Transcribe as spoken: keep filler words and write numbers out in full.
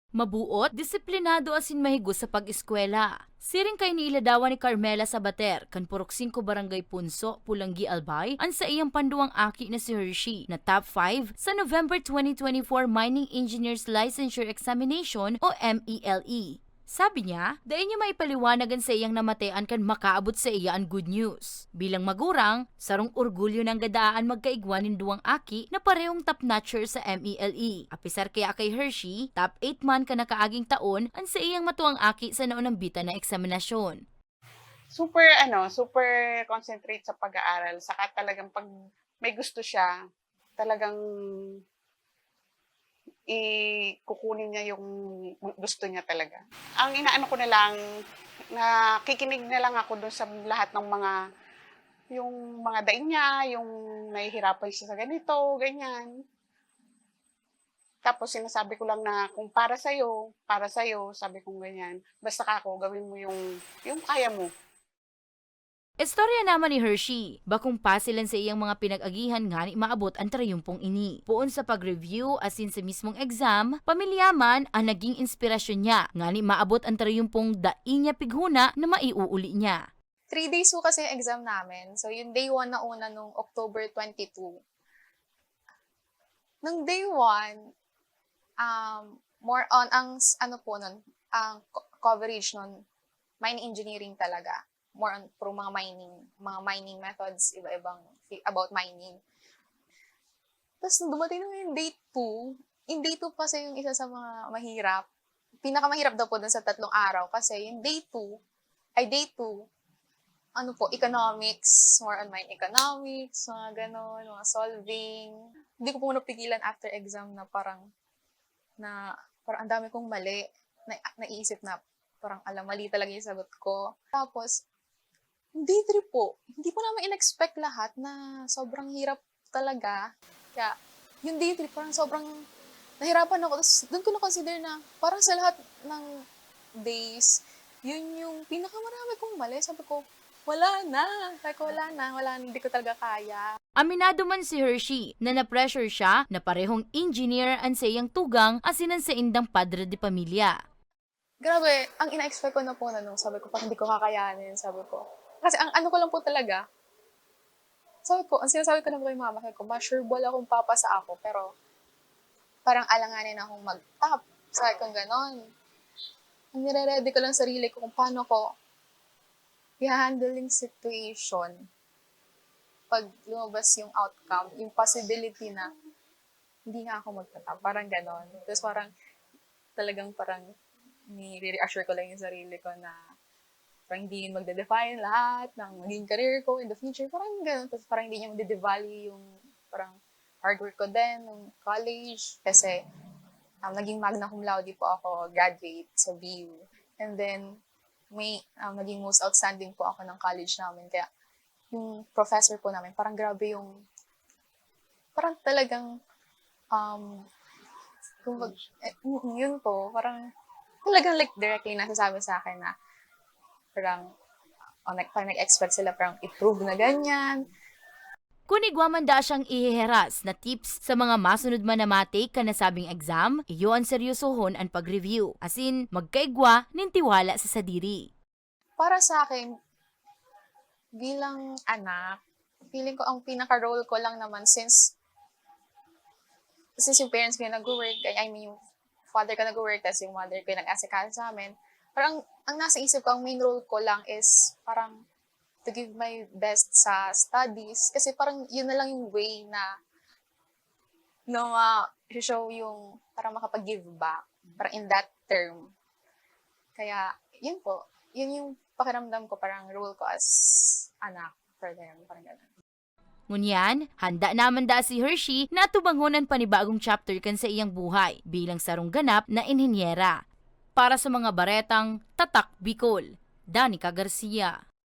Mabuot, disiplinado asin mahigos sa pag-eskwela. Siring kay niiladawan ni Carmela Sabater, kan Purok singko Barangay Punso, Pulanggi, Albay, an saiyang panduwang aki na si Hershey, na top five sa November twenty twenty-four Mining Engineers Licensure Examination o M E L E. Sabi niya, dai niya maipaliwanag an saiyang namatean kan makaabot saiya an good news. Bilang magurang, sarong orgulyo na an gadaan magkaigwa nin duwang aki na parehong top notcher sa M E L E. Apisar kaya kay Hershey, top eight man kan nakaaging taon an saiyang matuang aki sa naunambitan na eksaminasyon. Super, ano, super concentrate sa pag-aaral. Saka talagang pag may gusto siya, talagang i-, kukunin niya yung gusto niya talaga. Ang inaano ko na lang, nakikinig na lang ako dun sa lahat ng mga, yung mga dai niya, yung nahihirapan siya sa ganito, ganyan. Tapos sinasabi ko lang na, "Kung para sa'yo, para sa'yo," sabi kong ganyan. "Basta kako, gawin mo yung, yung kaya mo." Istorya naman ni Hershey, bakong pasil an saiyang mga pinag-agihan ngani maabot an trayumpong ini. Poon sa pag-review asin sa mismong exam, pamilya man an naging inspirasyon niya ngani maabot an trayumpong dai niya pighona na maiuuli niya. Three days po kasi yung exam namin. So, yung day one na una nung October twenty-two. Nung day one, um, more on, ang s-, ano po nun, ang co-, coverage nun, mining engineering talaga. More on, puro mga mining, mga mining methods, iba-ibang fi-, about mining. Tapos, nung dumating na yung day two, yung day two kasi yung isa sa mga mahirap. Pinakamahirap daw po dun sa tatlong araw kasi yung day two, ay, day two, ano po, economics, more on mind economics, mga ganon, mga solving. Hindi ko po napigilan after exam na parang, na, parang ang dami kong mali. Na, naiisip na parang, "Ala, mali talaga yung sagot ko." Tapos, yung day three po, hindi po namin in-expect lahat na sobrang hirap talaga. Kaya, yung day three, parang sobrang nahirapan ako. Tapos, doon ko na-consider na parang sa lahat ng days, yun yung pinakamarami kong mali. Sabi ko, "Wala na." Sabi ko, "Wala na, wala na, hindi ko talaga kaya." Aminado man si Hershey na na-pressure siya na parehong engineer an saiyang tugang asin an saindang padre de pamilya. Grabe, ang ina-expect ko na po na nung sabi ko, "Parang hindi ko kakayanin," sabi ko. Kasi ang ano ko lang po talaga, sabi ko, ang sinasabi ko na po kay mama, sabi ko, "Ma, sure ball akong papasa ako, pero parang alanganin akong mag-top." Sabi ko ganon. Ang nire-ready ko lang sarili ko kung paano ko i-handle yung situation pag lumabas yung outcome, yung possibility na hindi nga ako magta-top, parang ganon. Tapos parang talagang parang nire-reassure ko lang yung sarili ko na parang hindi yun magde-define lahat ng magiging career ko in the future. Parang ganon. Tapos parang hindi niya magde-devalue yung parang hard work ko din nung college. Kasi, um, naging magna cum laude po ako, graduate sa B U. And then, may, um, naging most outstanding po ako ng college namin. Kaya, yung professor po namin, parang grabe yung, parang talagang, um, kumbaga, eh, mm, yun po, parang, talagang like directly nasasabi sa akin na, parang, o nag-, parang nag-expect sila, parang i-prove na ganyan. Kun igwa man daa siyang iheheras na tips sa mga masunod man na ma-take kan nasabing exam, iyo an seryosohon an pag-review, asin magkaigwa nin tiwala sa sadiri. Para sa akin, bilang anak, feeling ko ang pinaka-role ko lang naman since, since yung parents ko yung nag-work, I mean yung father ko nag-work, tapos yung mother ko yung nag-asikaso sa amin. Parang ang, ang nasa isip ko, ang main role ko lang is parang to give my best sa studies. Kasi parang yun na lang yung way na, na ma-show yung parang makapag-give back. Parang in that term. Kaya, yun po. Yun yung pakiramdam ko, parang role ko as anak for them. Parang ganun. Ngunyan, handa naman daa si Hershey na atubangon an panibagong chapter kan saiyang buhay bilang sarong ganap na inhinyera. Para sa mga baretang Tatak Bicol, Danica Garcia.